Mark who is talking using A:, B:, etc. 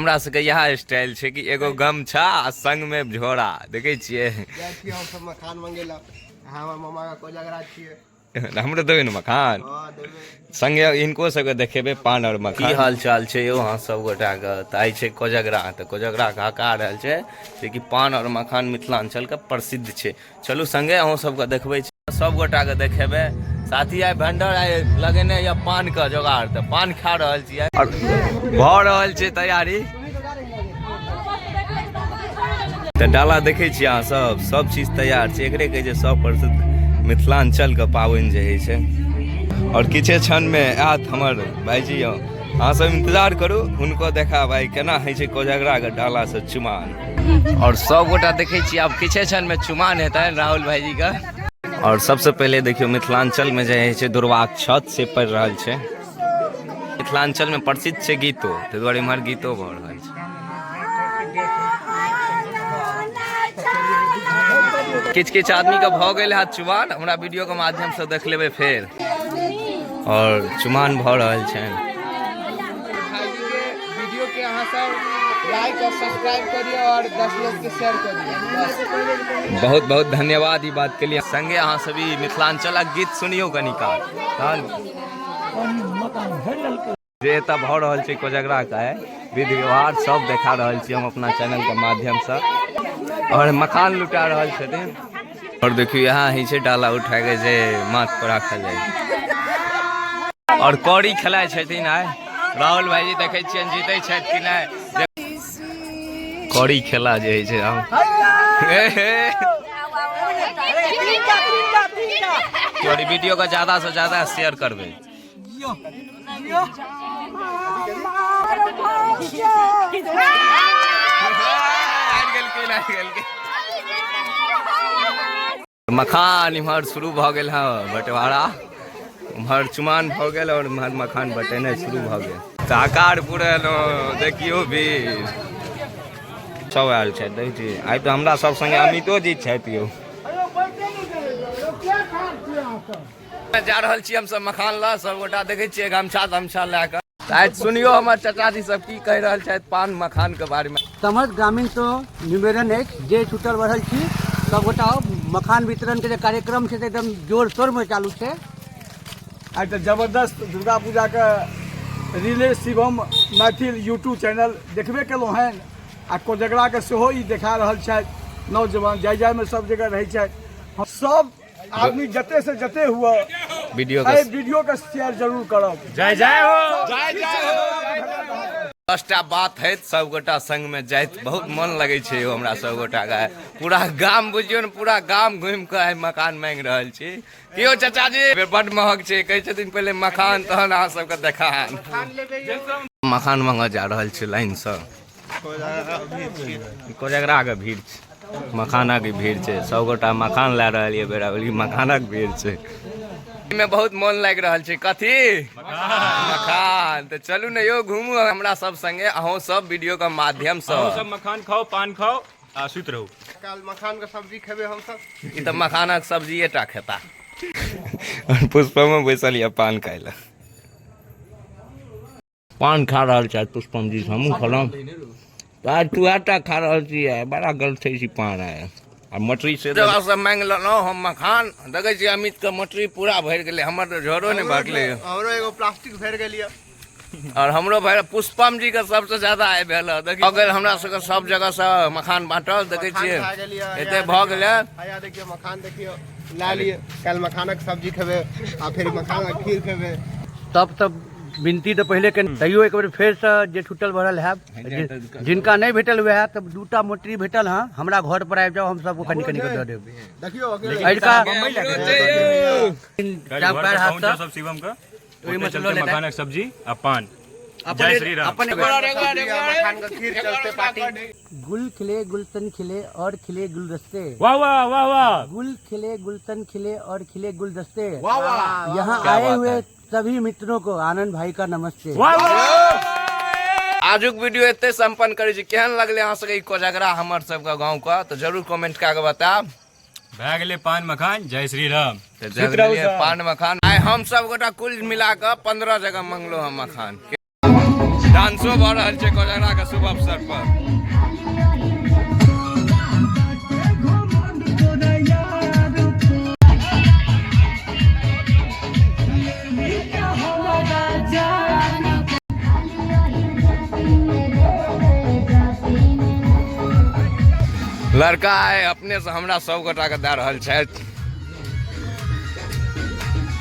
A: हमरा सबके इएह स्टाइल छै कि एगो गमछा आ संग में झोरा देखै छियै।
B: जाइ छियै हमसब मखान मंगेला, हमर मामा के कोजगरा छियै।
A: हमरो देबै ने मखान?
B: हँ, देबै।
A: संगे हिनको सबके देखेबै पान आओर मखान। की हाल चाल छै यौ अहाँ सब गोटाके? तऽ आइ छै कोजगरा, तऽ कोजगराके हकार रहल छै जेकि पान आओर मखान मिथिलाञ्चलके प्रसिद्ध छै। चलू संगे अहूँ सबके देखबै छी, सब गोटाके देखेबै। साथी आइ भंडर आइ लगेने यऽ पानके जोगाड़, तऽ पान खा रहल छियै आओर भऽ रहल छै तैयारी। तऽ डाला देखै छियै अहाँ सब, सब चीज तैयार छै। एकरे कहै छै सब प्रसिद्ध मिथिलाञ्चलके पाबनि जे होइ छै। आओर किछे क्षणमे आयत हमर भाइजी, यौ अहाँ सब इंतजार करू, हुनको देखा भाई केना होइ छै कोजगराके डाला से चुमान। और सब गोटा देखै छियै आब किछे क्षणमे चुमान हेतनि राहुल भाईजी के। और सबसे पहिले देखियौ मिथिलाञ्चलमे जे होइ छै दुर्वाक्षत से पड़ि रहल छै। मिथिलाञ्चलमे प्रसिद्ध छै गीतो, ताहि दुआरे इम्हर गीतो भऽ रहल छै। किछु किछु आदमीके भऽ गेल हैत चुमान, हमरा वीडियोके माध्यमसँ देख लेबै फेर। और चुमान भऽ रहल छनि।
B: वीडियो के अहाँ सब लाइक और सब्सक्राइब करिए और 10 लोग के शेयर करिए।
A: बहुत बहुत धन्यवाद ई बात के लिए। संगे अहाँ सभी मिथिलांचलक गीत सुनियो कनी काल। तहन जे एतऽ भऽ रहल छै कोजगरा के विधि व्यवहार सब देखा रहल छी हम अपना चैनल के माध्यम से। और मखान लुटा रहल छथिन। और देखियौ यहाँ होइ छै डाला उठा के जे माथ पर राखल जाइ। और कौड़ी खेलाइ छथिन आइ राहुल भाईजी, देखै छियनि जीतै छथि कि नहि। कौड़ी खेला जे होइ छै। और वीडियो के ज्यादा से ज्यादा शेयर करबै। मखान इम्हर शुरू भऽ गेल हँ बँटवारा, उम्हर चुमान भऽ गेल और इम्हर मखान बटेनाइ शुरू भऽ गेल। साकारपुर एलहुँ, देखियौ भीड़ सब आयल छथि। देखै छी आइ तऽ हमरा सब संगे अमितो जी छथि यौ। जा रहल छी हमसब मखान लऽ, सब गोटा देखै छियै गमछा तमछा लए कऽ। आइ सुनियो हमर चाचाजी सब की कहि रहल छथि पान मखान के बारे में।
C: समस्त ग्रामीण तो निवेदन अछि जे छूटल बढ़ल छी सब गोटा मखान वितरण के जे कार्यक्रम छै से एकदम जोर शोर में चालू छै।
D: आइ तऽ जबरदस्त दुर्गा पूजा के relay Shivam Maithil YouTube channel देखबे केलहुँ हन आ कोजगरा के सेहो ई देखा रहल छथि। नौजवान जाय जाय में सब जगह रहै छथि। सब आदमी जते से जते हुआ
A: वीडियो
D: के वीडियो के शेयर जरूर करब।
A: जय जय हो, जय जय हो। 10टा बात है सब गोटा संग में जाइत बहुत मन लगे छै यौ हमरा सब गोटा के। पूरा गाम बुझियौ ने, पूरा गाम घुमि कऽ आइ मकान मांगि रहल छी। कियो चाचा जी बड महग छै, कहै छथिन पहिले मखान तहन अहाँ सबके देखान। मखान मांगऽ जा रहल छै लाइन सँ। कोजगरा के भीड़ छै, मखानक भीड़ छै, सब गोटा मखान लए रहल ये बेरा बेरी मखानक भीड़ छै। में बहुत मन लागि रहल छै कथी मखान। तऽ चलू ने यौ घूमू हमरा सब संगे, अहूँ सब वीडियो के माध्यम से।
E: सब मखान खाओ, पान खाओ आ सुति रहू।
B: काल मखान के सब्जी खेबै हमसब।
A: ई तऽ मखानक सब्जिए टा खेता। पुष्पम बैसल यऽ पान खाय लए। पान खा रहल छथि पुष्पम जी, हमहूँ खेलहुँ। तऽ तू टा खा रहल छी, बड़ा गलत छै पान आइ। आ मटरी से जगह से मांगि लेलहुँ हम मखान। देखै छी अमित के मटरी पूरा भरि गेलै, हमर तऽ झोरो नहि भरलै।
B: हमरो एगो प्लास्टिक भरि गेल यऽ।
A: और हमरो भरि। पुष्पम जी के सबसे ज्यादा आइ भेल हँ। देखियौ भऽ गेल हमरा सबके सब जगह से मखान बाँटल। देखै छियै एते भऽ गेलै।
B: हैया देखियौ मखान, देखियौ लए लिअ। काल्हि मखानक सब्जी खेबै आ फेर मखानक खीर खेबै।
C: तब तऽ विनती तऽ पहिले के तैयो एक बेर फेरसँ जे छूटल बढ़ल हैब, जिनका नहि भेटल वएह तऽ दूटा मोटरी भेटल हँ, हमरा घर पर आबि जाउ, हम सबके कनि कनि कऽ दऽ देब।
B: देखियौ
C: अहिका पैर हाथ
E: सब शिवम के
C: ओहिमे
E: ओतऽ
C: से लऽ
E: चलते
C: लेतै।
E: मखानक सब्जी आ पान। जय श्री राम।
C: अपन
B: मखान के खीर चलते पार्टी।
C: गुल खिले गुलशन खिले और खिले गुलदस्ते,
E: वाह वाह वाह वाह।
C: गुल खिले गुलशन खिले और खिले गुलदस्ते।
E: वाह वाह।
C: यहाँ
A: क्या
C: आए
A: बात
C: हुए
A: है।
C: सभी मित्रों को आनंद भाई का नमस्ते।
E: वाह वाह।
A: आजुक वीडियो एते संपन्न करै छी। केहन लगलै अहाँ सबके ई कोजगरा हमर सबके गाँव के, तऽ जरूर कमेंट कए के बतायब।
E: भए गेलै पान मखान, जय श्री राम।
A: तऽ जय गेलियै पान मखान। आइ हम सब गोटा कुल मिला कऽ 15 जगह मंगलो हम मखान। डांसो भऽ रहल छै कोजगरा के शुभ अवसर पर। लड़का आइ अपने से हमरा सब गोटा के दए रहल छथि।